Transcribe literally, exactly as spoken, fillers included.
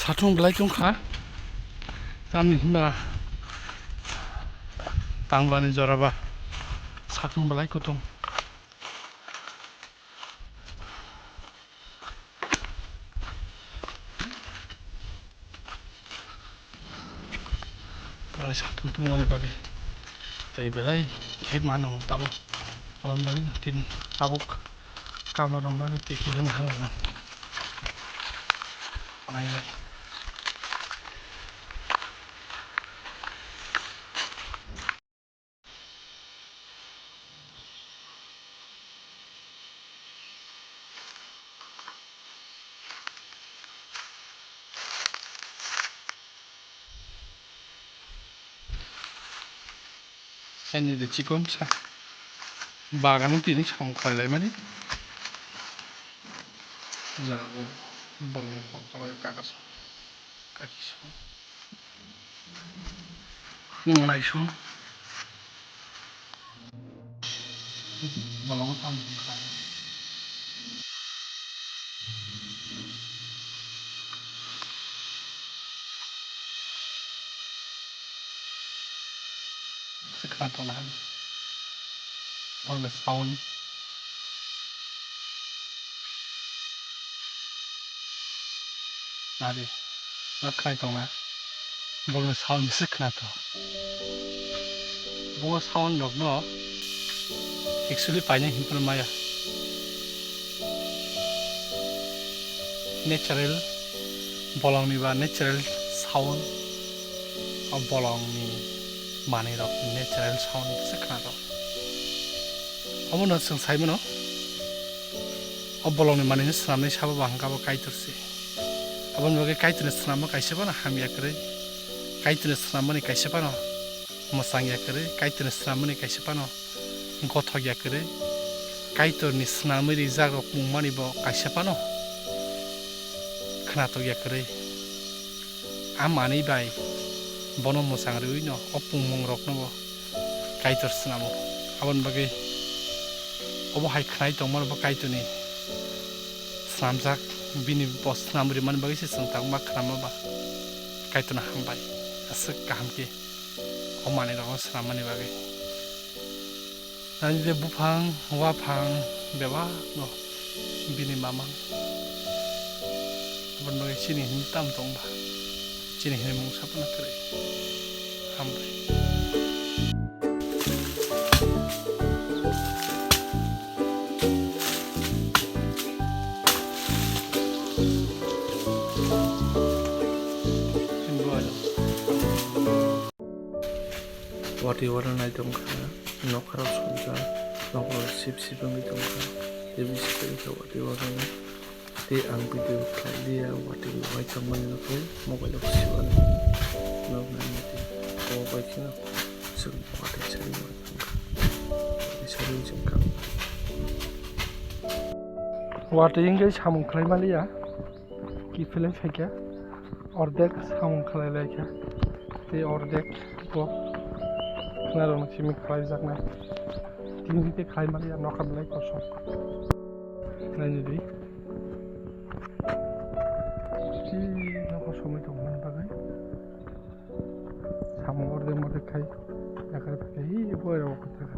Satung belai tongkha. Tamni hwnba tanglani joraba satung belai kutung. Belai satung tongmani bagwi tei belai khe mano tamo. Aboni bagwi tin tabuk kamlarok bagwi tei khe wng halana. Ani de chikon sa. Bagano tini samung khlai laimani. Jaga bo bongni kok kok kakas. Kakiso. Nung naisung. Bolong tang. Khna tongna. Bolong sound. Nadi, ma khnai tongna? Bolong sound se khna to. Bo sound rok no actually paina hinphano maya. Natural, bolong ni ba natural sound, o bolong ni manwi rok natural sound se khna to. Omono chwng sai mano, o bolongni manwino swnamnai sabo ba hwnkha bo Kaitor se. Aboni bagwi Kaitorni swnamma kaisa phano hamya kwrwi, Kaitorni swnamani kaisa phano mwchang ya kwrwi, Kaitorni swnamani kaisa phano gothok ya kwrwi, Kaitorni swnamwi rijak rok mungmani bo kaisa phano khnatok ya kwrwi. A manwi bai bono mwchang rwino o pungmung rokno bo Kaitor swnamo. Aboni bagwi obo hai khnai tongmano bo Kaitorni swnamjak, bini bo swnam rimani bagwi se chwng tangma khnama ba Kaitorno hambai. Aswk kaham khe o manwi rokno swnammani bagwi. Nani je buphang, waphang, bebak no bini mamang. Aboni bagwi chini hini tam tong ba? Chini hini mungsa phano kwrwi. Hambai. Watwi wana nai tongkha, nokharok sumjak, nokharok sip sip wngwi tongkha, tei bisi tongkha watwi wana. Tei ang video khlai liya, watwi wai tongmani nokhe mobile o siwani nok nainani tei obo bai kheno chwng watwi sari wngkha. Watwi sari wngkha. Watwi wngwi samung khlai maliya. Kiphilwi phaikha, ordek samung khlai laikha, tei ordek bo khwnarokno simi khlaijaknai. Tini tei khlai maliya, nokha belai kosom. Nainidi. Tei nokha somwi tongmani bagwi. Samung ordek mordek khai yakarwi phaikha, hi boyrogo kwthar kha.